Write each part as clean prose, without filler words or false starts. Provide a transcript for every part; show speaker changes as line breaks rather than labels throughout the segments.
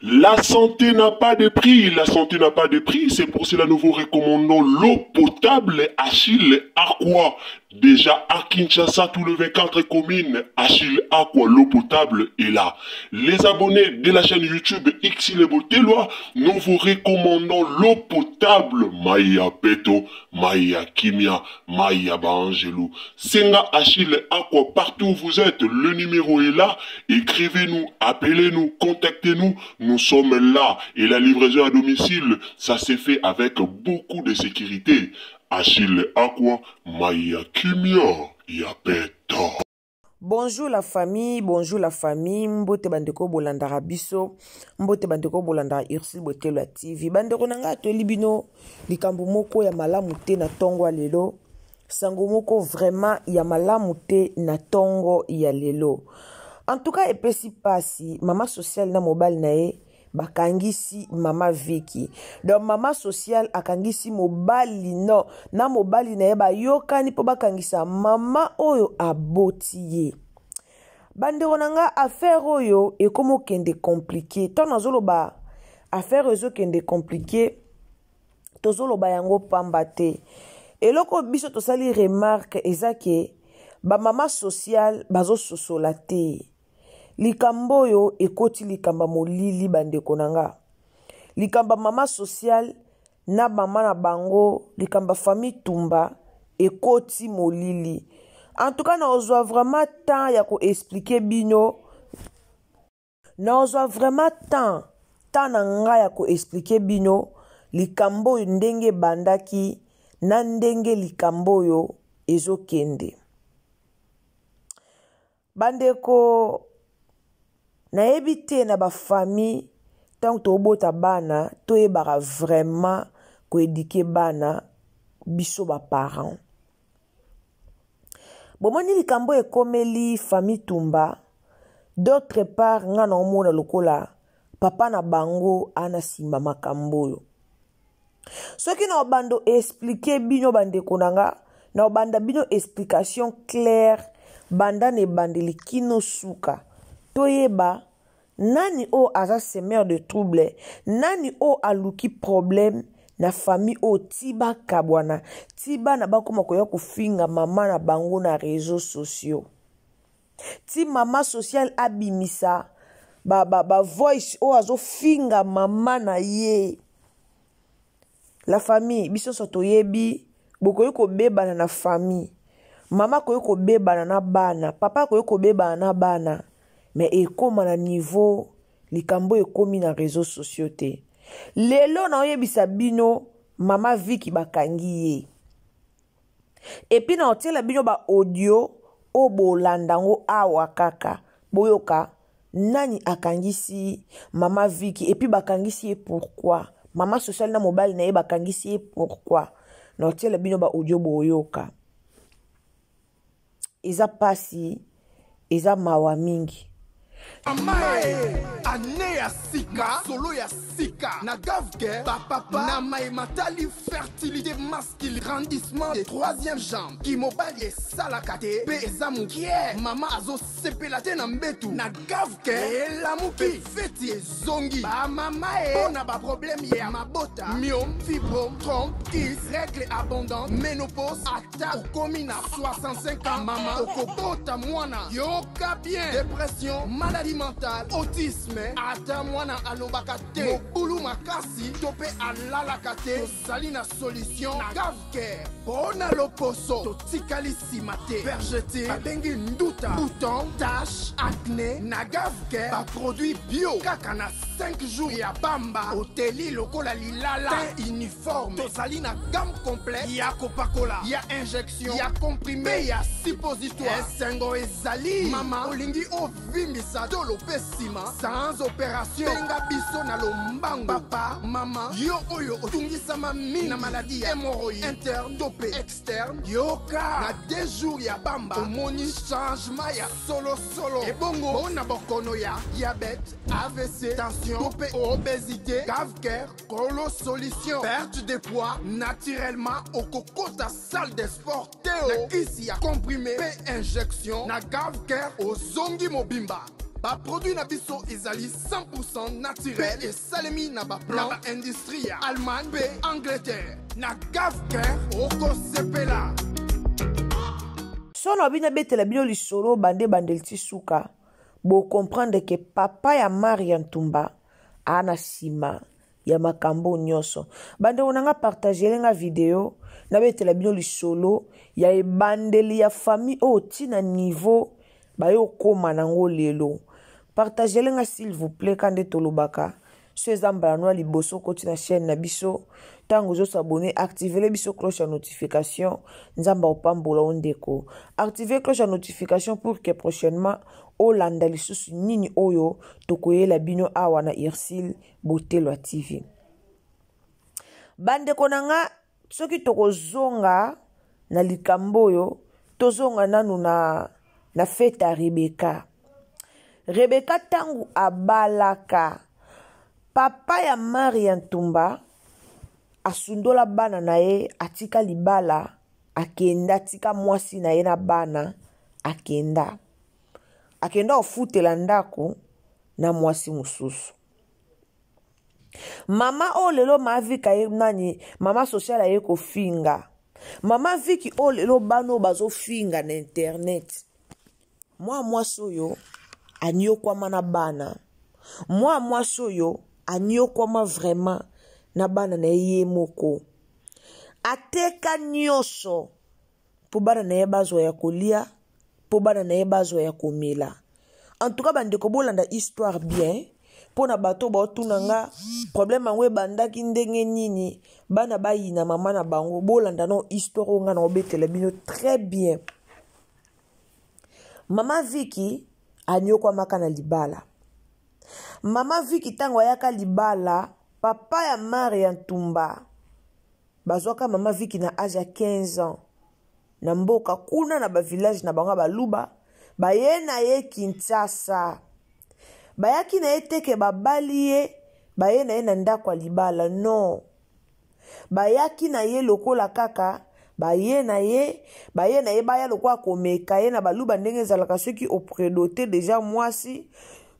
La santé n'a pas de prix, la santé n'a pas de prix, c'est pour cela nous vous recommandons l'eau potable Achille Aqua. Déjà à Kinshasa, tous les 24 communes, Achille Aqua, l'eau potable est là. Les abonnés de la chaîne YouTube Xile Boteloi, nous vous recommandons l'eau potable Maya Peto, Maya Kimia, Maya Baangelou. Senga Achille Aqua, partout où vous êtes, le numéro est là. Écrivez-nous, appelez-nous, contactez-nous. Nous sommes là. Et la livraison à domicile, ça s'est fait avec beaucoup de sécurité. Achille Aqua, Maya Kimia, Yapeto.
Bonjour la famille, bonjour la famille, mbote bandeko bolandaka biso, mbote bandeko bolandaka Ursule Botelo ya TV. Bandeko na ngai toyeli bino likambo moko ya malamu te na tongo ya lelo, sango moko vraiment ya malamu te na tongo ya lelo. En tout cas epesi pasi, mama sociale na mobali na ye bakangisi mama Vicky. Donc mama sociale akangisi mobali no na mobali na ye bayokani mpo bakangisa mama oyo aboti ye. Bandeko na nga affaire oyo ekomi okende compliqué. Ntango nazoloba affaire oyo ezokende compliqué, tozoloba yango pamba te. Eloko biso tosali remarque eza ke ba mama sociale bazososola te. Likambo oyo ekoti likambo ya molili bandeko na nga. Likambo ya mama sociale na mama na bango, likambo ya famille Tumba ekoti molili. En tout cas, naozwa vraiment temps ya ko expliquer bino. Naozwa vraiment temps, temps na nga ya ko expliquer bino likambo oyo ndenge ebandaki na ndenge likambo oyo ezokende. Bandeko, nayebi te na ba famille ntango tobota bana toyebaka vraiment koedike bana biso ba parents. Bomoni likambo ekomeli famille Tumba, d'autre part nga na omona lokola papa na bango ana nsima makambo oyo. Soki na obando expliquer bino bandeko na nga, na obanda bino explication claire banda na ebandeli kino suka, toyeba nani oyo aza semeur de trouble, nani oyo aluki problème na famille oyo ti bakabwana, ti bana bakoma koya kofinga mama na bango na réseaux sociaux, ti mama sociale abimisa ba voice oyo azofinga mama na ye. La famille, biso nyonso toyebi, bokoki kobebana na famille. Mama akoki kobebana na bana, papa akoki kobebana na bana, mais ekoma na niveau likambo ekomi na réseaux sociaux te. Lelo naoyebisa bino mama Vicky bakangi ye. Et puis naotiela bino ba audio oyo bolanda yango awa kaka boyoka nani akangisi mama Vicky et puis bakangisi ye pourquoi? Mama sociale na mobali na ye bakangisi ye pourquoi? Naotiela bino ba audio boyoka. Eza pasi, eza mawa mingi.
Amae, année ya sika, solo ya sika. Na gavke, ba papa, na mai matali fertilité masculine, grandissement des troisième jambe. Ki mobali esalaka te, pe eza mokie. Mama azo sepela te na mbetu. Na gavke, elamuki, feti ezongi. Ba mama e, pona ba problème ya mabota. Myome, fibrome, trompe, kyste, règle abondante, ménopause, ata okomi na 65 ans, mama okobota mwana. Yoka bien, dépression, mal Maladie mentale, autisme, ata mwana alobaka te, mobulu makasi to mpe alalaka te, tozali na solution na Gavcare. Mpo na loposo totikali nsima te, vergeture babengi nduta, bouton, tache, acné, na Gavcare baproduit bio kaka na 5 jours ya pamba, oteli lokola lilala, teint uniforme. Tozali na gamme complète ya kopakola, ya injection, ya comprime mpe ya suppositoire. Esengo ezali mama, olingi ovimbisa tolo mpe nsima sans opération, benga biso na lombango. Papa, mama, yo oyo otungisama mingi na maladie ya hémorroïde interne to mpe externe, yoka na 2 jours ya pamba omoni changement ya solosolo. Ebongo mpona bokono ya diabète, AVC, tension to mpe obésité, Gavcare kolo solution. Perte de poids naturellement, okokota salle de sport te o, na kisi ya comprime mpe injection na Gavcare ozongi mobimba. Baproduit na biso ezali 100% naturel mpe esalemi na baplan na baindustrie ya Allemagne mpe Angleterre. Na Gavcare okosepela.
So na bino abetela bino lisolo bande ebandeli ti suka, bocomprendre ke papa ya Maria Ntumba aa na nsima ya makambo nyonso. Bandeko na nga, partagele nga video, nabetela bino lisolo ya ebandeli ya famille oyo ntina niveau baye okóma nango lelo. Partagele nga s'il vous plaît, ka nde tolobaka so eza mbala noa liboso okoti na chaîne na biso, ntango ozosabone activele biso cloche ya notification. Nzambe akopambola o ndeko, active cloche ya notification pour que prochainement olanda lisusu nini oyo tokoyela bino awa na Ursule Botelwa TV. Bandeko na nga, soki tokozonga na likambo oyo, tozonga nanu na fete ya Rebeka. Rebeka ntango abalaka, papa ya Maria Ntumba asundola bana na ye, atika libala, akenda, atika mwasi na ye na bana, akenda akenda kofutela ndako na mwasi mosusu. Mama oyo lelo Mavika ye nani, mama sociale aye kofinga mama Viki oyo lelo bana oyo bazofinga na internet. Mwa mwasi oyo aniokwama na bana, mwa mwasi oyo aniokwama vraiment na bana na ye, ye moko ateka nyonso mpo bana na ye bazwa ya kolia, mpo bana na ye bazwa ya komela. En tout cas bandeko, bolanda histoire bien mpo na bato baotuna nga problème yango ebandaki ndenge nini, bana bayina mama na bango. Bolanda no histoire oyo nga na obetela bino très bien. Mama Viki anyokwamaka na libala. Mama Viki ntango ayaka libala, papa ya Maria Ntumba bazwaka mama Viki na age ya 15 ans na mboka kuna na bavillage na bango ya Baluba. Baye na ye Kinshasa, bayaki na ye teke babali ye, baye na ye na ndako ya libala. Non, bayaki na ye lokola kaka baye na ye, baye na ye, baya lokola komeka ye na Baluba ndenge ezalaka. Soki oprédoter déjà mwasi,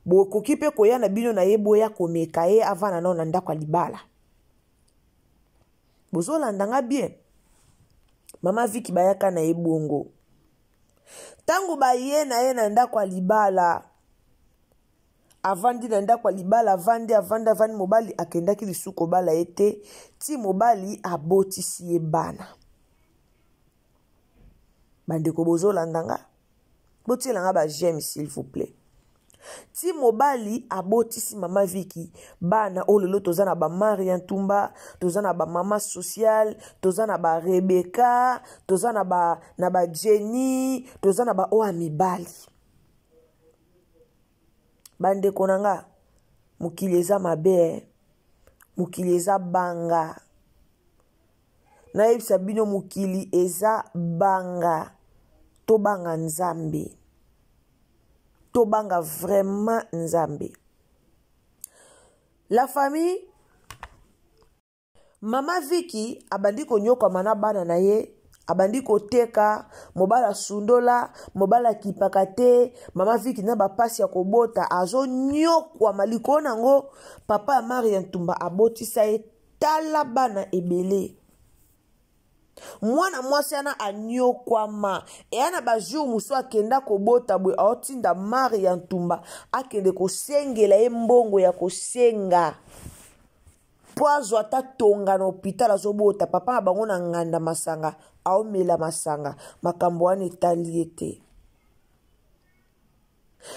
bokoki mpe koya na bino na ye, boya komeka ye avanda nao na ndako ya libala. Bozolanda nga bien? Mama Viki bayaka na ye bongo. Ntango baye na ye na ndako ya libala, avandi na ndako ya libala, avandi, avandi, avandi. Mobali akendaki lisusu kobala ye te ti mobali abotisi ye bana. Bandeko, bozolanda nga? Botiela nga baj'aime s'il vous plaît. Ti mobali abotisi mama Viki bana oyo lelo toza na bamaria Ntumba, toza na bamama sociale, toza na barebeka, toza na ba na bajeni, toza na baoyo ya mibali. Bandeko na nga, mokili eza mabe, eh. Mokili eza banga. Nayebisa bino, mokili eza banga. Tobanga Nzambe, tobanga vraiment Nzambe. La famille, mama Viki abandi konyokwama na bana na ye, abandi koteka, mobali asundola, mobali akipaka te mama Viki na bapasi ya kobota, azonyokwama likolo nango. Papa ya Maria Ntumba abotisa ye, tala bana ebele. Mwana mwasi wana anyokwama. Eya na ba jour mosusu akenda kobota boye, aotinda mari ya ntumba akende kosengela ye mbongo ya kosenga mpo azwa ata tonga na hôpital azobota. Papa na bango na nganda masanga, aomela masanga, makambo wana etali ye te.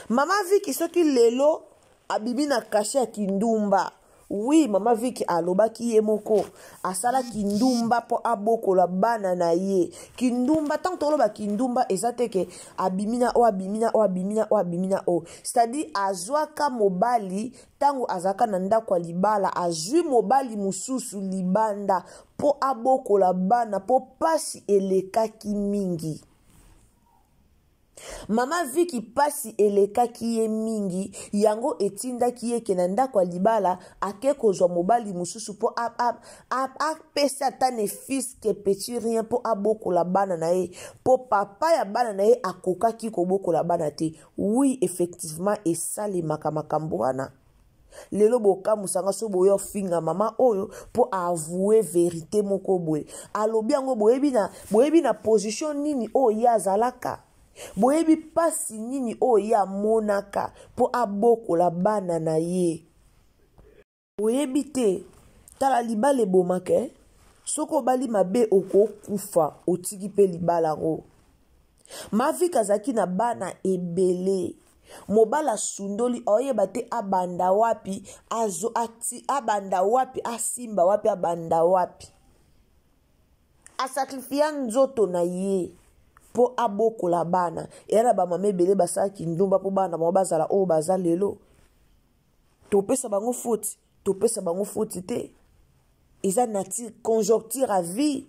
Mama Vicky soki lelo abimi na kashe ya kindumba, oui, mama Vicky alobaki ye moko asala kindumba mpo abokola bana na ye. Kindumba, ntango toloba kindumba eza te ke abimi na oyo, abimi na oyo, abimi na oyo, abimi na oyo. C'est-à-dire azwaka mobali ntango azalaka na ndako ya libala, azwi mobali mosusu libanda mpo abokola bana, mpo pasi elekaki mingi. Mama Vicky pasi elekaki ye mingi, yango etindaki ye ke na ndako ya libala ake kozwa mobali mosusu mpo apesa ata ne fils que petit rien mpo abokola bana na ye, mpo papa ya bana na ye akokaki kobokola bana te. Oui, effectivement esalemaka makambo wana. Lelo bokamwisa nga so boya ofinga mama oyo mpo avoue verite moko boye alobi yango. Boyebi na position nini oyo ye azalaka, boyebi mpasi nini oyo ye amonaka mpo abokola bana na ye, boyebi te. Tala, libala ebomaka, eh? Soki obali mabe okokufa, otiki mpe libala yango. Mavika azalaki na bana ebele, mobali asundoli, aoyeba te abanda wapi, azo, ati, abanda wapi, asimba wapi, abanda wapi. Asakrifia nzoto na ye mpo abokola bana. Eya na bamama ebele basalaki ndumba mpo bana bango bazala oyo baza lelo. Topesa bango foti, topesa bango foti te. Eza nature, conjoncture ya vie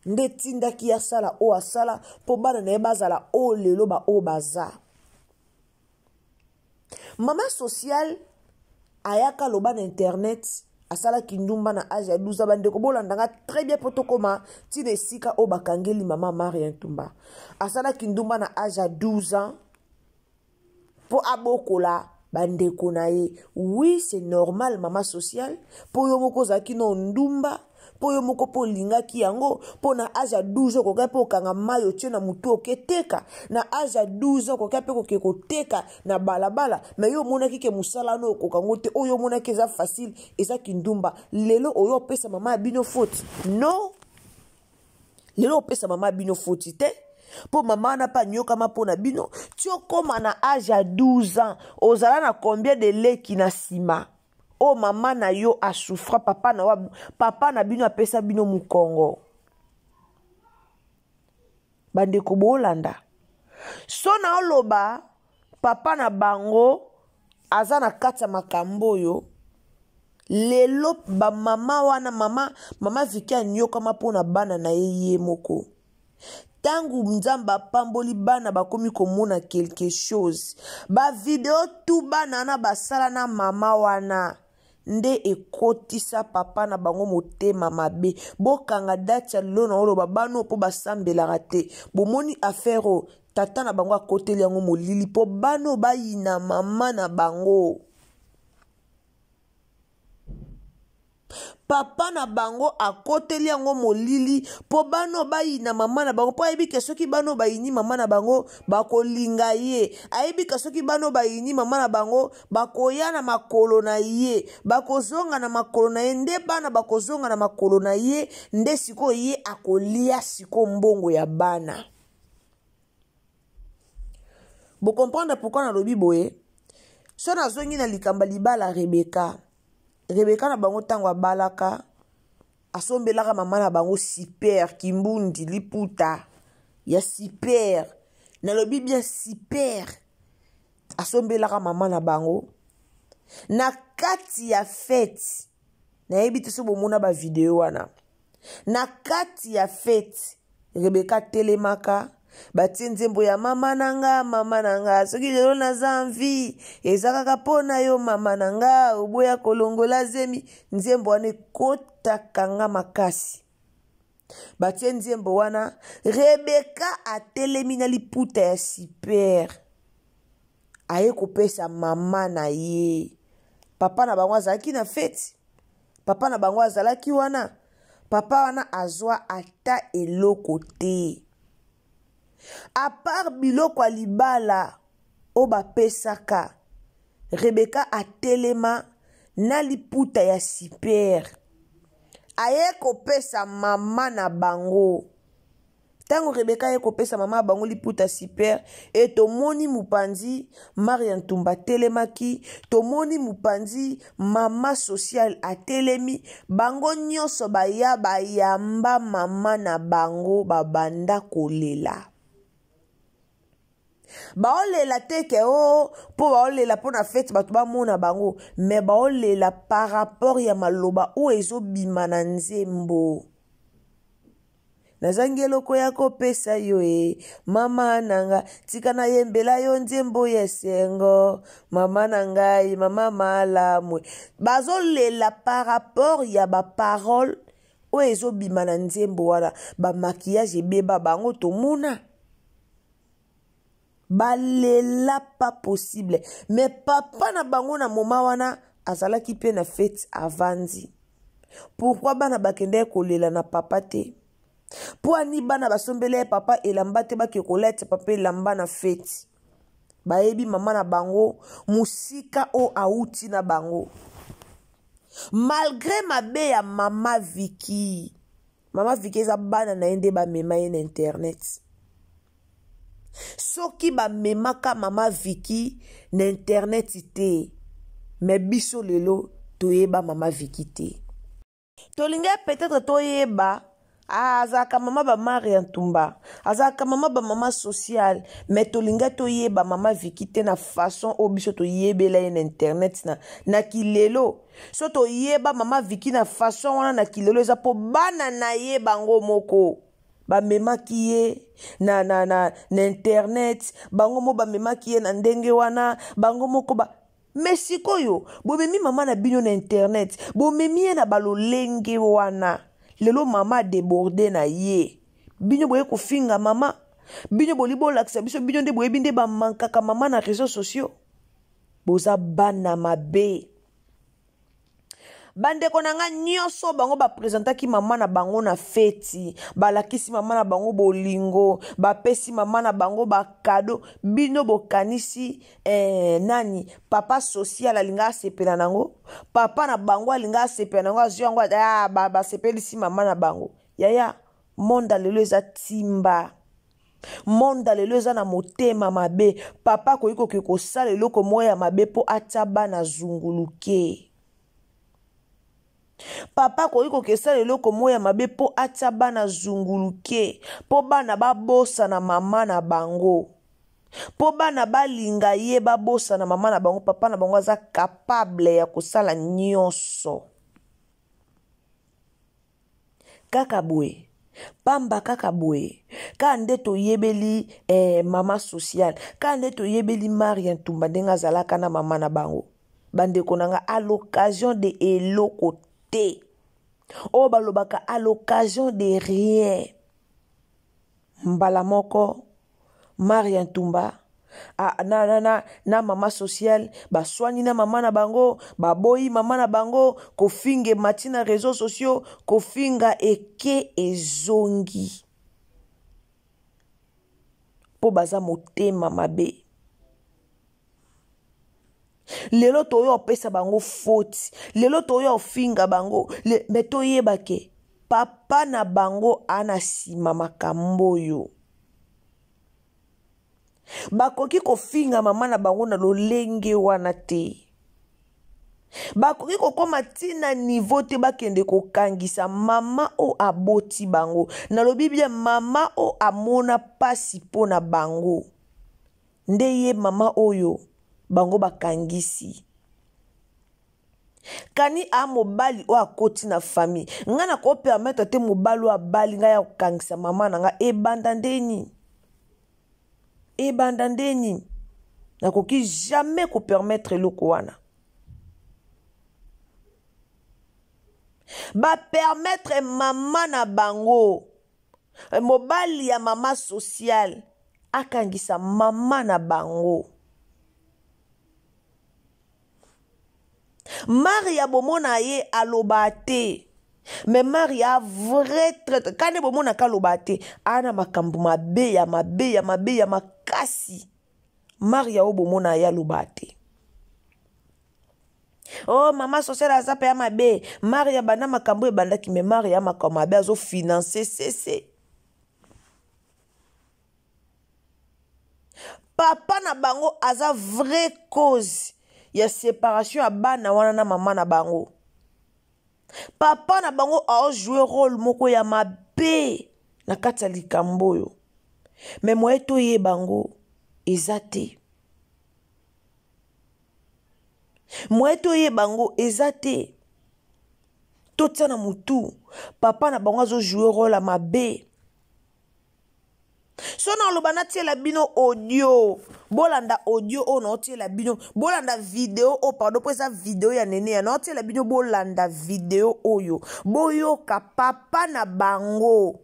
nde etindaki ye asala oyo asala mpo bana na ye bazala oyo lelo ba oyo baza. Mama sociale ayaka aloba na internet asalaki ndumba na age ya 12. Bandeko, bolanda nga très bien mpo tokóma ntina esika oyo bakangeli mama Maria Ntumba. Asalaki ndumba na age ya 12 ans mpo abokola bandeko na ye. Oui, c'est normal, mama sociale, mpo yo moko ozalaki na ndumba, mpo yo moko mpo olingaki yango, mpo na age ya 12 ans okoki mpe okanga mai otie na motu oketeka. Na age ya 12 ans okoki mpe koke koteka na balabala, mais yo omonaki ke mosala wana okoka yango te. Oyo omonaki eza facile, eza kindumba. Lelo oyo opesa mama ya bino faute? Non, lelo opesa mama bino foti te, mpo mama wana mpe anyokama mpo na bino ti okóma na age ya 12 ans. Ozala na combien de leki na nsima oyo mama na yo asouffra? Papa na, wa, papa na bino apesa bino mokongo. Bandeko, bolanda so na oloba, papa na bango aza na kati ya makambo oyo. Lelo bamama wana, mama Viki anyokama mpo na bana na ye ye moko. Ntango Nzambe apamboli bana, bakomi komona quelque chose. Bavideo tu bana wana basala na mama wana nde ekotisa papa na bango motema mabe. Bokanga date ya lelo na oloba, bana mpo basambelaka te. Bomoni affaire oyo, tata na bango akoteli yango molili mpo bana bayina mama na bango. Papa na bango akoteli yango molili mpo bana bayina mama na bango, mpo ayebi ke soki bana bayini mama na bango, bakolinga ye. Ayebi ke soki bana bayini mama na bango, bakoya na makolo na ye, bakozonga na makolo na ye. Nde bana bakozonga na makolo na ye, nde sikoyo ye akolia sikoyo mbongo ya bana. Bocomprendre pourquoi nalobi boye. So nazongi na likambo ya libala, Rebeka. Rebeka na bango, ntango abalaka, asombelaka mama na bango super kimbundi, liputa ya super. Nalobi bien, super. Asombelaka mama na bango na kati ya fete. Nayebi te so bomona bavideo wana. Na kati ya fete, Rebeka atelemaka, batie nzembo ya "Mama na nga, mama na nga, soki lelo naza envie, eza kaka mpo na yo, mama na nga, oboya kolongola zemi." Nzembo wana ekotaka nga makasi. Batie nzembo wana, Rebeka atelemi na liputa ya super, aye kopesa mama na ye. Papa na bango azalaki na feti, papa na bango azalaki wana. Papa wana azwa ata eloko te. À part biloko ya libala oyo bapesaka, Rebecca atelema na liputa ya super. Aye kopesa mama na bango. Ntango Rebecca aye kopesa mama ya bango liputa super, e tomoni mopanzi Maria Ntumba atelemaki, tomoni mopanzi mama sociale atelemi, bango nyonso baya bayamba mama na bango babanda kolela. Baolela te ke o oh, mpo baolela mpo na fete bato bamona bango, me baolela par rapport ya maloba oyo ezobima na nzembo. Nazangi eloko ya kopesa yo e mama na nga, tika nayembela yo nzembo ya esengo mama na ngai, mama malamu. Bazolela par rapport ya baparole oyo ezobima na nzembo wana. Bamaquillage ebeba bango, tomona balela pas possible. Mais papa na bango na moma wana azalaki mpe na fete avandi. Pourquoi bana bakendaki kolela na papa te? Mpo ani bana basombela ye papa elamba te, bake kolata papa elamba na fete? Bayebi mama na bango mosika oyo awuti na bango. Malgré mabe ya mama Vicky, mama Vicky eza bana na ye nde bamema ye na internet. Soki bamemaka mama Vicky na internet te, me biso lelo toyeba mama Vicky te. Tolingi peut-être toyeba, ah, azalaka mama ba Maria Ntumba, azalaka mama ba mama sociale, mais tolingi toyeba mama Vicky te na façon oyo biso toyebela ye na internet na kilelo. So toyeba mama Vicky na façon wana na kilelo eza po bana na ye bango moko bamemaki ye na internet, bango moko bamemaki ye na ndenge wana, bango moko ba. Mais sikoyo bomemi mama na bino na internet, bomemi ye na balolenge wana, lelo mama adeborde na ye, bino boye kofinga mama, bino boli bolakisa biso, bino nde boyebi nde bamankaka mama na réseaux sociaux. Boza bana mabe. Bandeko na nga nyonso bango bapresentaki mama na bango na feti, balakisi mama na bango bolingo, bapesi mama na bango bakado. Bino bokanisi nani papa social alinga asepela nango, papa na bango alinga asepela nango, azwi yango, ah, basepelisi mama na bango. Yaya, monde lelo eza timba. Monde lelo eza na motema mabe. Papa akoki koke kosala eloko moko ya mabe mpo atia bana zunguluke. Papa akoki koke sala eloko moko ya mabe mpo atia bana zunguluke, mpo bana babosana mama na bango, mpo bana balinga ye babosana mama na bango. Papa na bango aza capable ya kosala nyonso. Kaka boye, pamba kaka boye, kaka nde toyebeli mama sociale, kaka nde toyebeli Maria Ntumba ndenge azalaka na mama na bango. Bandeko na nga, à l'occasion de eloko te, oyo balobaka à l'occasion de rien, mbala moko Maria Ntumba a, na, na, na, na mama sociale baswani na mama na bango, baboyi mama na bango, kofinga emati na réseaux sociaux, kofinga eke ezongi mpo baza motema mabe. Lelo toyo opesa bango faute, lelo toyo ofinga bango, me toyeba ke papa na bango ana nsima makambo oyo. Bakoki kofinga mama na bango na lolenge wana te. Bakoki kokoma tina niveau te bakende kokangisa mama oyo aboti bango. Nalobi bien mama oyo amona pasi mpo na bango. Nde ye mama oyo bango bakangisi. Kani a mobali oyo akoti na famille. Nga na ko permettre te mobali oyo abali nga ya kokangisa mama na nga ebanda ndeni. Ebanda ndeni. Nakoki jamais ko permettre eloko wana. Ba permettre mama na bango, mobali ya mama sociale akangisa mama na bango. Maria bomona ye aloba te. Mais Maria vrai traître. Kane bomonaka aloba te, ana makambo mabe ya mabe ya mabe ya makasi. Maria oyo bomona ye aloba te. Oh mama sociale aza pe ya mabe. Maria banda makambo ebandaki mais Maria makambo mabe azo financer sese. Papa na bango aza vrai cause ya separation ya bana wana na mama na bango. Papa na bango ao jouer role moko ya mabe na kati ya likambo oyo. Mais moyen toyeba yango eza te. Moyen toyeba yango eza te. Totia na mutu papa na bango azo jouer role ya mabe. So na oloba natiela bino audio, bolanda audio oyo naotiela bino, bolanda video oyo, pardon, mpo eza video ya nene ya naotiela bino, bolanda video oyo, boyoka papa na bango,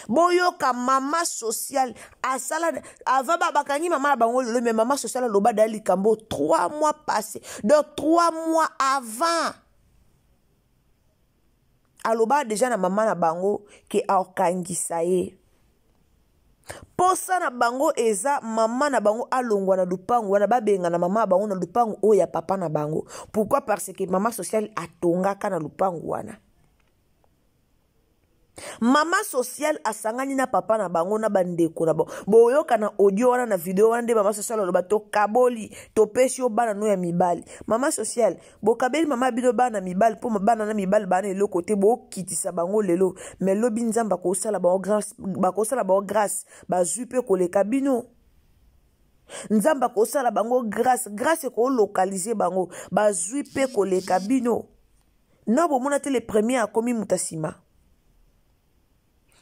boyoka mama sociale asala avant ba bakangi mama na bango lelo, mais mama sociale aloba da likambo 3 mois passé, donc 3 mois avant aloba deja na mama na bango ke akangisa ye. Posa na bango eza mama na bango alongwa na lupango wana, babenga na mama na bango na lupango oyo ya papa na bango. Pourquoi? Parce que mama sociale atongaka na lupango wana. Mama sociale asangani na papa na bango na bandeko na bango. Boyoka na audio wana na video wana nde mama sociale aloba tokaboli, topesi yo bana no ya mibali. Mama sociale, bokabeli mama bino bana mibali mpo bana na mibali bana eloko te, bokitisa bango lelo, mais lobi Nzambe akosala bango grâce, bakosala bango grâce, bazwi mpe koleka bino. Nzambe akosala bango grâce, grâce ekolokalize bango, bazwi mpe koleka bino. Na bomona te le premier akomi moto nsima.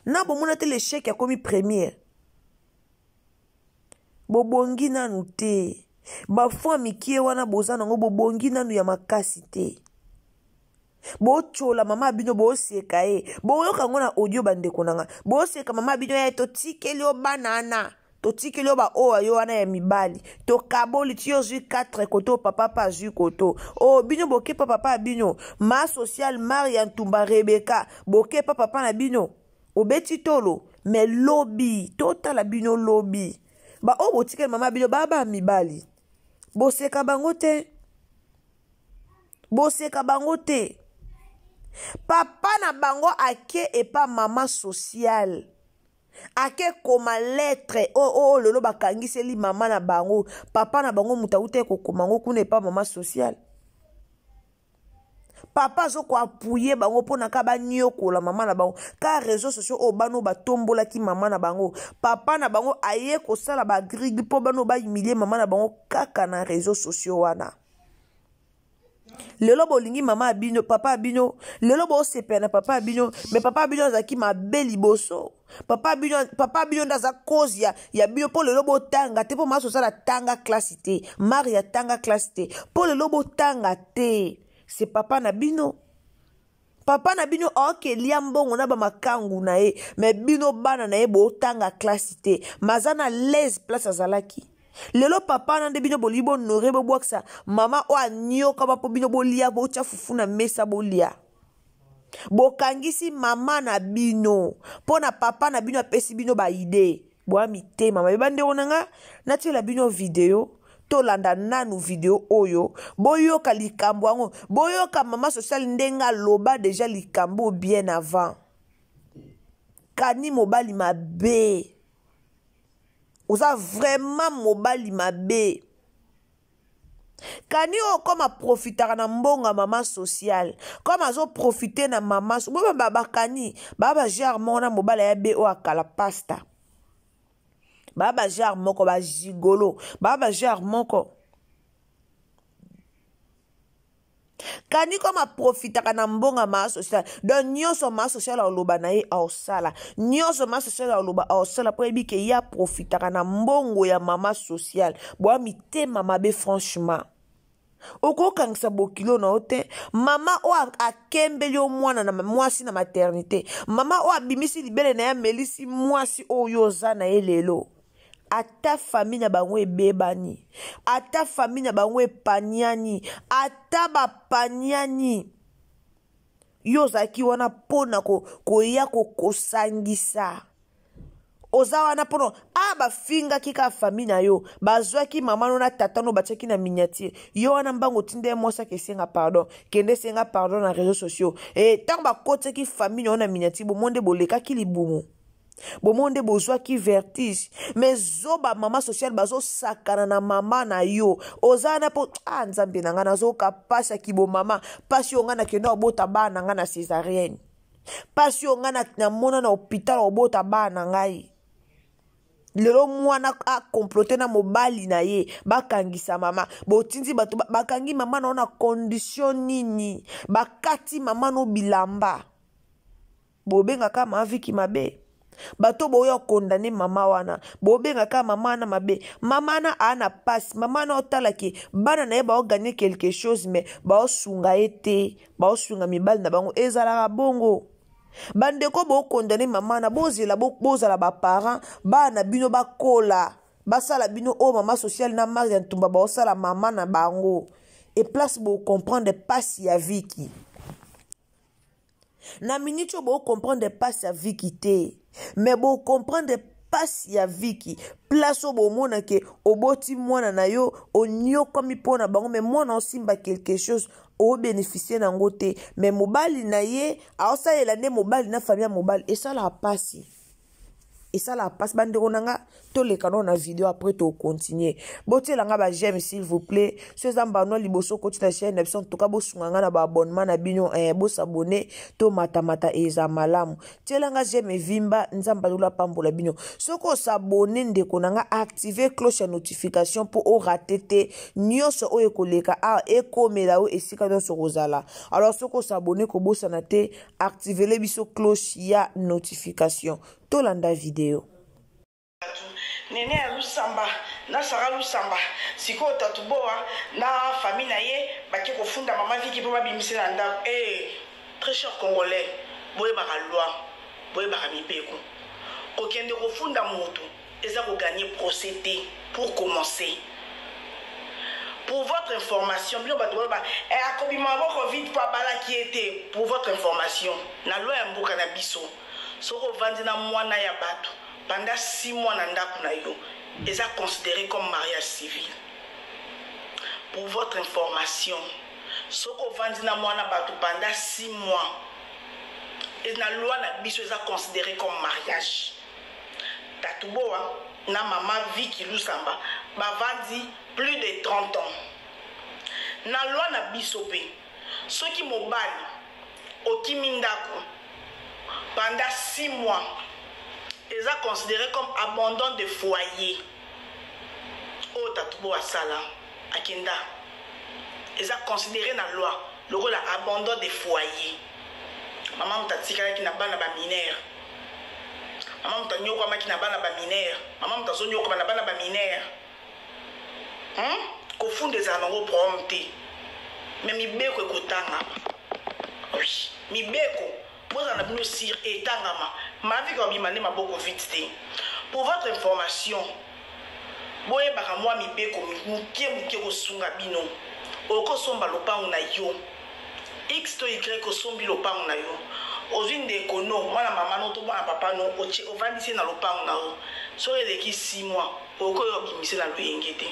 Na bomona te l'échec akomi premier. Bobongi nanu te. Ba foi mikie wana boza nango bobongi nanu ya makasi te. Bochola mama bino boseka ye. Boyoka ngo na audio bandeko nanga. Boseka mama bino ya totikeli yo banana. Totikeli yo ba oyo yo wana ya mibali. Tokaboli ti yo zwi 4 koto papa pa zwi koto. Oh bino boke pa papa bino. Ma sociale Maria Ntumba Rebecca boke pa papa na bino. Obeti tolo mais lobi totala bino lobi. Ba oyo botikeli mama bino ba ba mibali. Boseka bango te. Boseka bango te. Papa na bango ake epa mama sociale. Ake koma lettre oyo, oyo lelo bakangiseli mama na bango, papa na bango moto awuta kokoma ngo kuna epa mama sociale. Papa azo ko appuyer bango mpona ka banyokola mama na bango, ka réseaux sociaux oyo bano batombolaki mama na bango, papa na bango aye kosala ba grigri mpo bano ba humilier mama na bango kaka na réseaux sociaux wana. Lelo bolingi mama ya bino, papa ya bino, lelo bosepela na papa ya bino, mais papa ya bino azalaki mabe liboso. Papa ya bino, papa ya bino nde aza cause ya bino mpo lelo botanga te, mpo mama sosala tanga classe te, Maria tanga classe te, mpo lelo botanga te. C'est papa na bino. Papa na bino aokelia mbongo na ba makangu na ye, mais bino bana na ye botanga classe te. Maza na l'aise place azalaki. Lelo papa na nde bino bolingi bohonore bobwakisa mama oyo anyoka ba po bino bolia, botia fufu na mesa bolia. Bokangisi mama na bino mpo na papa na bino apesi bino ba idée. Boya mitema mabe bandeko na nga, natiela bino video, tolanda nanu video oyo, boyoka likambo yango, boyoka mama sociale ndenge aloba déjà likambo bien avant. Kani mobali mabe. Oza vraiment mobali mabe. Kani oyo comme aprofitaka na mbongo ya mama sociale, comme azo profiter na mama so-, bo ba bakani, ba ba genre moko na mobali ya be oyo akala pasta. Ba ba genre moko ba gigolo, ba ba genre moko. Kani comme aprofitaka na mbongo ya mama sociale, donc nyonso mama sociale aloba na ye aosala, nyonso mama sociale aloba aosala po yebi ke ye aprofitaka na mbongo ya mama sociale. Boya mitema mabe franchement. Okokangisa bokilo na yo te. Mama oyo akembeli yo mwana na mwasi na maternité, mama oyo abimisi libele na ye amelisi mwasi oyo oza na ye lelo. Ata famille na bango ebebani, ata famille na bango epaniani, ata bapaniani. Yo ozalaki wana mpo na koya kosangisa. Oza wana mpo na a bafingaki kaka famille na yo, bazwaki mama no na tata no batiaki na miniature. Yo wana mbango otinda ye mwasi ake senga pardon, kende senga pardon na réseaux sociaux. E ntango bakotiaki famille na yo na miniature, bomoni nde bolekaki libumu, bomoni nde bozwaki vertige. Mais zoba mama sociale bazosakana na mama na yo. Oza wana mpo ah, Nzambe na ngai, nazoyoka mpasi ya kibomama, mpasi oyo ngai nakenda kobota bana na ngai na césarienne, mpasi oyo ngai namona na hôpital kobota bana na ngai. Lelo mwana acomplote na mobali na ye, bakangisa mama. Botindi bato bakangi mama na yo na condition nini? Bakati mama no bilamba. Bobengaka mama Viki mabe. Bato boyo kondane mama wana, bobengaka mama wana mabe. Mama wana aa na pasi, mama wana otalaki bana na ye baoganye quelque chose, mais baosunga ye te, baosunga mibali na bango. Ezalaka bongo. Bandeko, bokondane mama na bozela, bozala baparent, bana na bino bakola, basala bino oyo mama sociale na Maria Ntumba baosala mama na bango. E place bocomprendre pasi ya Viki na miniti oyo, bocomprendre pasi ya Viki te, mais bocomprendre pasi ya Viki place oyo bomona ke oboti mwana na yo, onyokwami mpo na bango, mais mwana osimba quelque chose, obénéficie nango te, mais mobali na ye aosalela nde mobali na famille ya mobali. Esalaka pasi, esalaka mpasi. Bandeko na nga, toleka nano na video, après tocontinue. Botiela nga baj'aime, s'il vous plaît. So eza mbano liboso okoti na chaîne na biso, en bosunga nga na baabonnement na bino, bosabone to matamata, eza malamu. Tiela nga j'aime, evimba. Nzambe alola apambola bino. Soki osabone, ndeko na nga, active cloche ya notification mpo orate te nyonso oyo ekoleka awa, ekomela yo esika nyonso kozala. Alors soki osabone, kobosana te activele biso cloche ya notification. Tolanda video.
Nene ya Lusamba na Sara Lusamba, sikoyo Tatu Boa na famille na ye bake kofunda mama Viki mpo babimise na ndako. E très cher Congolais, boyebaka loi, boyebaka mibeko. Kokende kofunda moto eza koganye procès te. Pour commencer, pour votre information, bino bato baloba eh, akobima maboko vide mpo abalaki ye te. Pour votre information, na loi ya mboka na biso, soki ovandi na mwana ya bato pendant 6 mois na ndako na yo, eza considéré comme mariage civil. Pour votre information, soki ovandi na mwana bato pendant 6 mois, na loi na biso eza considéré comme mariage. Tatuboa na mama Viki Lusamba bavandi plus de 30 ans. Na loi na biso mpe, soki mobali okimi ndako pendant 6 mois, eza considéré comme abandon de foyer. Oyo Tatubo asala, akenda, eza considéré na loi lokola abandon de foyer. Mama moto atikalaki na bana baminere, mama moto anyokwamaki na bana baminere, mama moto azonyokwama na bana baminere, Kofunda ezala nango problème te, mais mibeko ekotangama. Oui, mibeko, bozala na bino sire, etangama. Mavika obima nde maboko vite te. Pour votre information, boyebaka mwa mibeko moke moke kosunga bino. Okosomba lopango na yo X to Y, osombi lopango na yo, ozwi ndeko no, mwana mama no to mwana papa no, otie, ovandisi ye na lopango na yo. Soki eleki 6 mois, okoki obimise na loyenge te,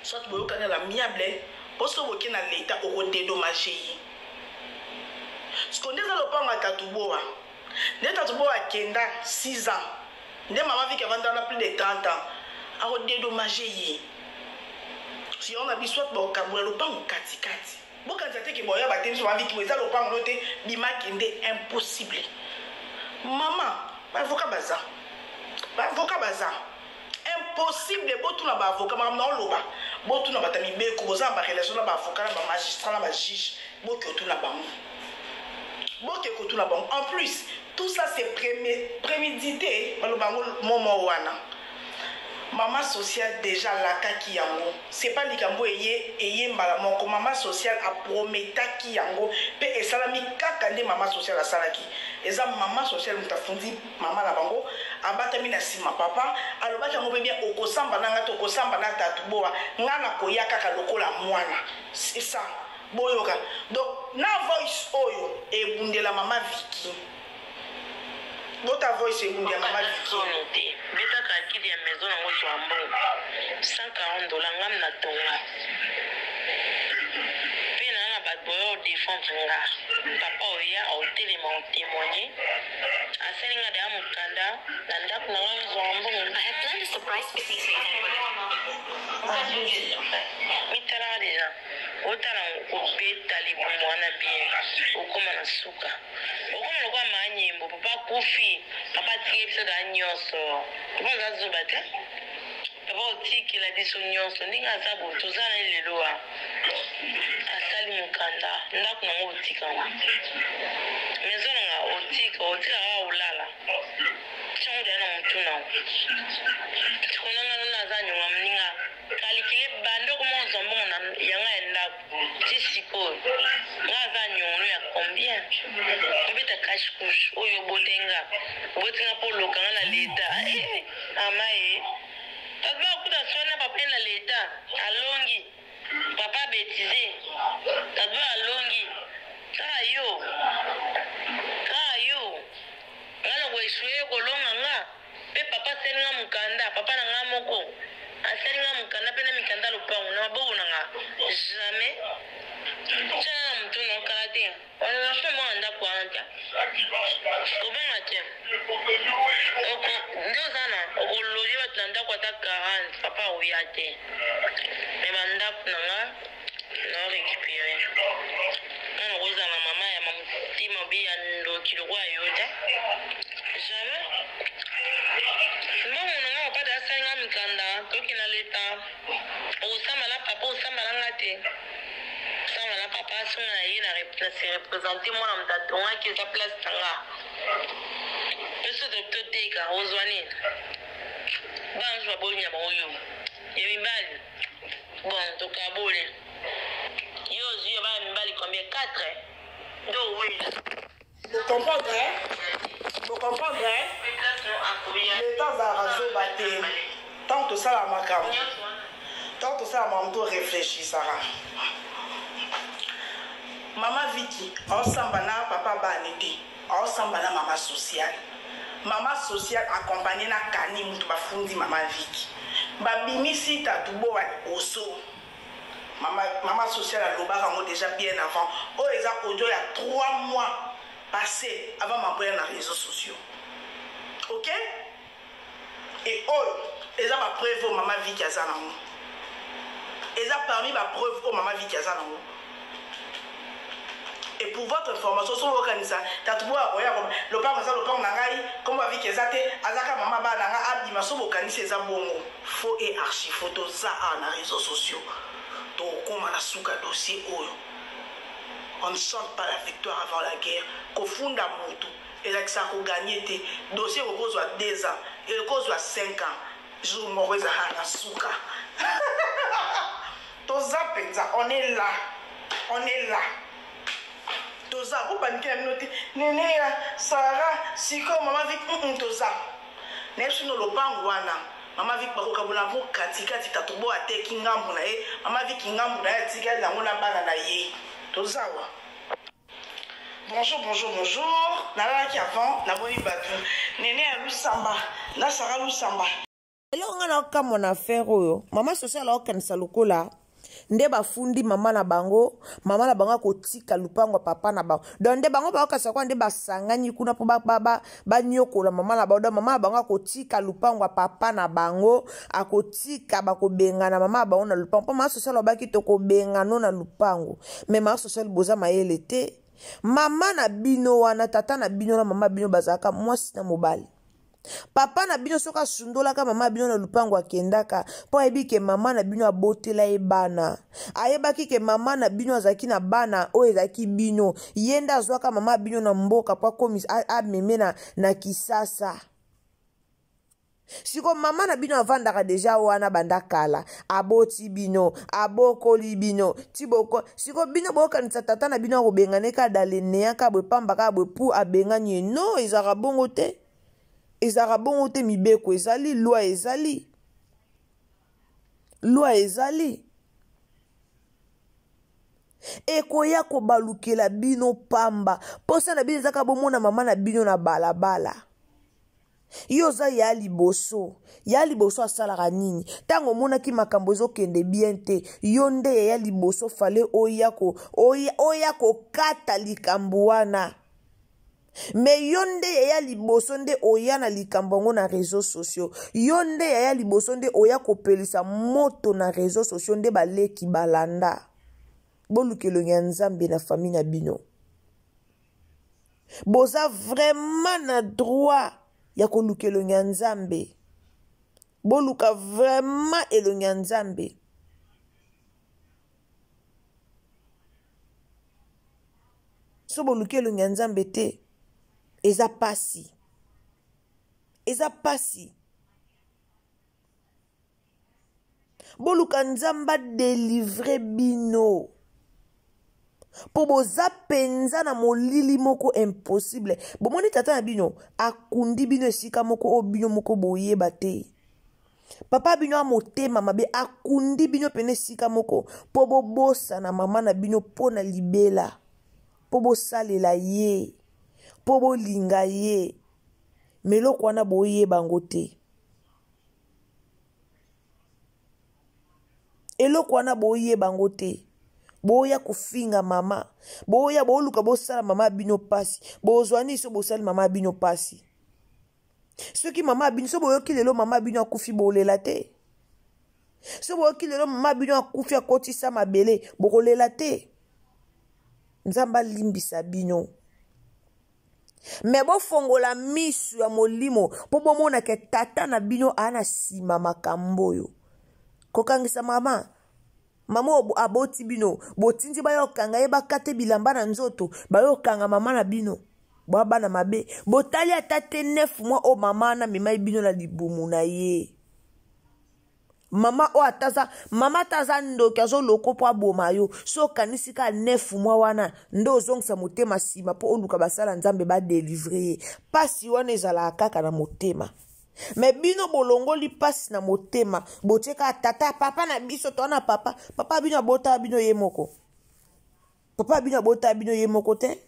soit boyokani à l'amiable, mpo soki boke na leta, okodédommage ye. Siko nde eza lopango ya Tatuboa. Nde Tatuboa akenda 6 ans, nde mama Viki avanda wana plus de 30 ans, akodédommage ye. Yango na biso bokabola lopango katikati. Bokanisa te ke boya bate biso, mama Viki, eza lopango no te, bima kende, impossible. Mama, baavocat baza, baavocat baza, impossible. Botuna baavocat makambo na oloba, botuna bato ya mibeko, boza na barelation na baavocat, na bamagistrat, na bajuge, boke otuna bango, boke kotuna bango. En plus, tout ça, c'est prémédité. Baloba yango momo wana, mama sociale déjà alakaki yango. C'est pas likambo eye eye mbala moko. Mama sociale aprometaki yango mpe esalami kaka nde mama sociale asalaki. Eza mama sociale moto afundi mama na bango, abatami na nsima. Papa alobaki yango mpe bien: okosamba na nga te, okosamba na Tatu Boa, nga nakoya kaka lokola mwana. C'est ça. Boyoka donc na voice oyo ebundela mama Vicky. Bota voice ebundela mama Vicky.
Soni te. Beta calcul ya maison nango zua mbongo. 140 dollars ngam na tonga. Pe na na bato boyo defendre nga. Papa oya otelema o témoigner. Asali nga deya mokanda na ndako na nga zua mbongo.
I have planned a surprise
Mitalaka deja. Otala okobeta libumu wana bien okoma na suka okoma lokola maa nyembo papa akufi papa atikeli biso daa nyonso papa aza zoba te papa otikela biso nyonso ndenge aza boye toza na ye lelo a asali mokanda ndako nango otika ngo maison nanga otika otika kaka olala tiango deya na motu nango sikoyo nanga nona aza nyonga moninga Calculer banda okoma kozwa mbongo na yanga ya ndaku ti sikoyo nga aza niongo no ya combien obeta cache couche oyo obotaki nga oboti nga po oloka nga na leta eh mama eh bato bakuta soin na papa ye na leta alongi papa betise bato alongi kaka yo kaka yo nga na ko echoue kolonga nga Pe papa asali nga mukanda, papa na nga moko asali nga mukanda pe na mikanda lopango na maboko na nga jamais tia na mutu na kala te olonga mwana ndako wana te kobanga te oko nde oza na okologe bato na ndako ata 40 papa oya te me bandako na nga na récupere nga nakozala mama ya motema obi ya ndoki lokola yo te jamais mbongo na nga papa asali nga mikanda toki na leta okosamba na papa osamba na nga te osamba na papa asunga na ye na se represente mwana moto atongaki eza place na nga mpe soki toteka ozwa nini bana mosusu baboyi na bango yo ya mibali Bon tokaboli yo ozui ya bana mibali combien 4 nde oweli.
Bo comprendre hein? Bo comprendre hein? L'etat azalaka zoba te. Tant tosala makambo. Tant tosala makambo to réfléchissaka. Mama Vicky aosamba na papa bana te. Aosamba na mama sociale. Mama sociale accompagne na Kani mutu bafundi mama Vicky. Babimisi tatu bowa liboso. Mama, mama sociale alobaka yango déjà bien avant. Oyo eza audio ya 3 mois passé avant maboya na réseaux sociaux. Ok? Et oyo eza ba preuve oyo mama Vicky aza nango. Eza parmi ba preuve oyo mama Vicky aza nango. Et pour votre information, soki okanisa tatu boya akoya ko lopango eza lopango na ngai, kombo ya Vicky eza te, azaka mama bana na ngai abima soki bokanisi eza bongo. Faux et archi faux toza awa na réseaux sociaux. Tokokoma na suka dossier oyo. On ne chante pas la victoire avant la guerre. Kofunda mutu elakisaka ko gagner te. Dossier ekoki kozwa 2 ans, ekoki kozwa 5 ans. Jour moko ezalaka na suka. Toza penza, on est là. On est là. Toza, bo paniquer na bino te. Neneya, Sarah, sikoyo mama Vic, mm -mm, toza. Na biso no lopango wana. Mama Vic bakokabola yango katikati, tatu bo ateki ngambo na ye, mama Vic ngambo na ye atikali nango na bana na ye. Toza wa. Bonjour, bonjour, bonjour. Nalalaki avant, namoni bato. Nene ya Lusamba, na Sarah Lusamba.
Eloko nga naokamwa na affaire oyo, mama social aokanisa lokola nde bafundi mama na bango, mama na bango akotika lupango ya papa na bango. Donc nde bango baokanisa lokola nde basangani kuna mpo banyokola mama na bango. Donc mama na bango akotika lupango ya papa na bango, akotika bakobengana mama na bango na lupango. Mpo mama social alobaki tokobengano na lupango. Mais mama social boza mayele te. Mama na bino wana, tata na bino na mama bino bazalaka mwasi na mobali. Papa na bino soki asundolaka mama bino na lupango akendaka mpo ayebi ke mama na bino abotela ye bana. Ayebaki ke mama na bino azalaki na bana oyo ezalaki bino. Ye nde azwaka mama bino na mboka mpo akomisa ameme na Kisasa. Siko mama na bino avandaka deja wana banda kala, aboti bino, abokoli bino, tiboko. Siko bino bokanisa tata na bino akobengane ka dalenea ka bwe pamba ka bwe pu abengani ye. Non, ezalaka bongo te. Ezalaka bongo te, mibeko ezali, loi ezali. Loi ezali. Ekoya kobalukela bino pamba. Posa na bino ezaka bomona mama na bino na balabala. Yo oza ya liboso. Ya liboso asalaka nini? Ntango omonaki makambo ezokende bien te, yo nde ya liboso fale oya ko, oya, oya kokata likambo wana. Me yo nde yaya liboso nde oya na likambo yango na réseaux sociaux. Yo nde yaya liboso nde oya kopelisa moto na réseaux sociaux nde baleki balanda. Boluka elongi ya Nzambe na famille na bino. Boza vraiment na droit ya koluka elongi ya Nzambe. Boluka vraiment elongi ya Nzambe. So boluki elongi ya Nzambe te, eza pasi. Eza pasi. Boluka Nzambe adelivre bino. Po boza penza na molili moko impossible. Bomoni tata na bino akundi bino esika moko oyo bino moko boyeba te. Papa bino ya motema mabe akundi bino pene esika moko po bobosana mama na bino po na libela, po bosalela ye, po bolinga ye. Mais eloko wana boyeba yango te. Eloko wana boyeba yango te. Boya kofinga mama, boya boluka bosala mama bino pasi. Bozwa nini so bosali mama bino pasi? Soki mama bino, so boyoki lelo mama bino akufi, bolela te. So boyoki lelo mama bino akufi akotisa mabele, bokolela te. Nzambe alimbisa bino. Me bofongola misu ya molimo po bomona ke tata na bino aa na nsima makambo oyo. Kokangisa mama, mama oyo aboti bino, botindi bayo okanga ye bakate bilamba na nzoto, bayo okanga mama na bino. Bwa bana mabe, botali ata te 9 mois oyo mama wana amemaki bino na libumu na ye. Mama oyo ataza, mama ata aza ndoki azoloko po aboma yo. So okanisi kaka 9 mois wana nde ozongisa motema nsima po oluka basala Nzambe ba délivrer ye. Pasi wana ezalaka kaka na motema. Mais bino bolongoli pasi na motema, botie kaka tata papa na biso to na papa, papa bino abota bino ye moko. Papa bino abota bino ye moko te.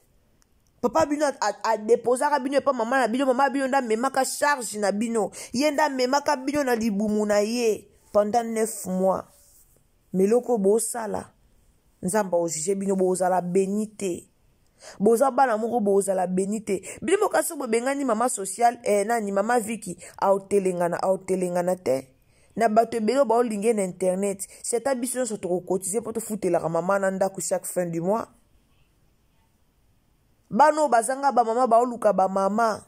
Papa bino adeposaka bino epa mama na bino, mama bino nde amemaka charge na bino. Ye nde amemaka bino na libumu na ye pendant 9 mois. Mais eloko bosala, Nzambe aojuge bino, bozala béni te. Boza bana moko bozala béni te. Bino moka so bobengani mama sociale, nani mama Vicky, aotelengana, aotelengana te. Na bato ebele baolinge na internet, c'est ata biso nyonso tokokotize po tofutelaka mama na ndako chaque fin du mois. Bana oyo bazanga ba mama baoluka ba mama.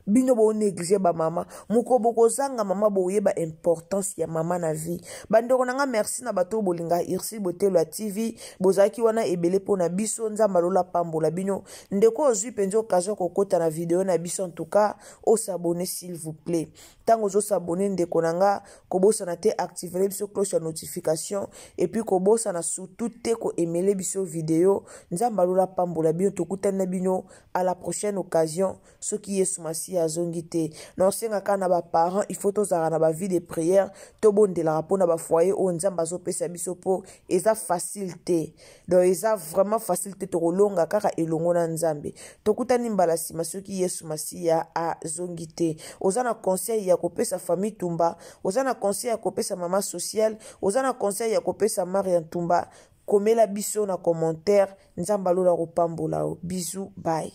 Bino bo négliger ba mama. Moko bokozanga mama boyeba importance ya mama na vie. Bandeko na nga, merci na bato bolinga Ursule Botelo ya TV. Bozalaki wana ebele po na biso. Nzambe alola pambola bino. Ndeko ozwi penza occasion kokota na video na biso, en tout cas, o s'abonner s'il vous plaît. Tango ozo s'abonner ndeko na nga, kobosana te activer biso cloche ya notification et puis kobosana surtout te ko aimer biso video. Nzambe alola pambola bino, tokutani na bino à la prochaine occasion. Soki Yesu Masiya azongi te. Na osengaka na ba parents, il faut tozala na ba vie de prière, tobondelaka po na ba foyer oyo Nzambe azopesa biso po eza facile te. Donc eza vraiment facile te, tokolonga kaka elongo na Nzambe. Tokutani mbala sima soki Yesu Masiya azongi te. Oza na conseil ya kopesa famille Tumba, oza na conseil ya kopesa mama sociale, oza na conseil ya kopesa Maria Ntumba, komela biso na commentaire. Nzambe alola kopambola yo. Bisous, bye.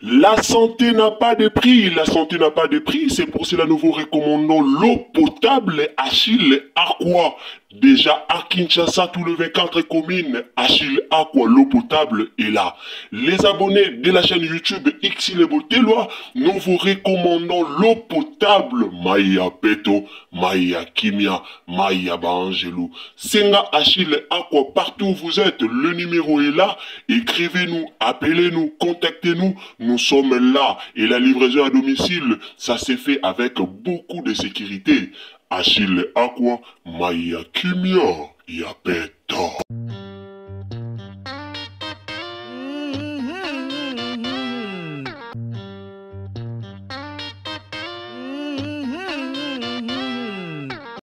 La santé n'a pas de prix, la santé n'a pas de prix, c'est pour cela nous vous recommandons l'eau potable Achille Aqua. Déjà à Kinshasa, tous les 24 communes, Achille Aqua, l'eau potable est là. Les abonnés de la chaîne YouTube Ursule Botelwa, nous vous recommandons l'eau potable Maya Peto, Maya Kimia, Maya Bangelou. Senga Achille Aqua, partout où vous êtes, le numéro est là. Écrivez-nous, appelez-nous, contactez-nous, nous sommes là. Et la livraison à domicile, ça s'est fait avec beaucoup de sécurité. Achille Aqua, Maya Kimia, Yapeto.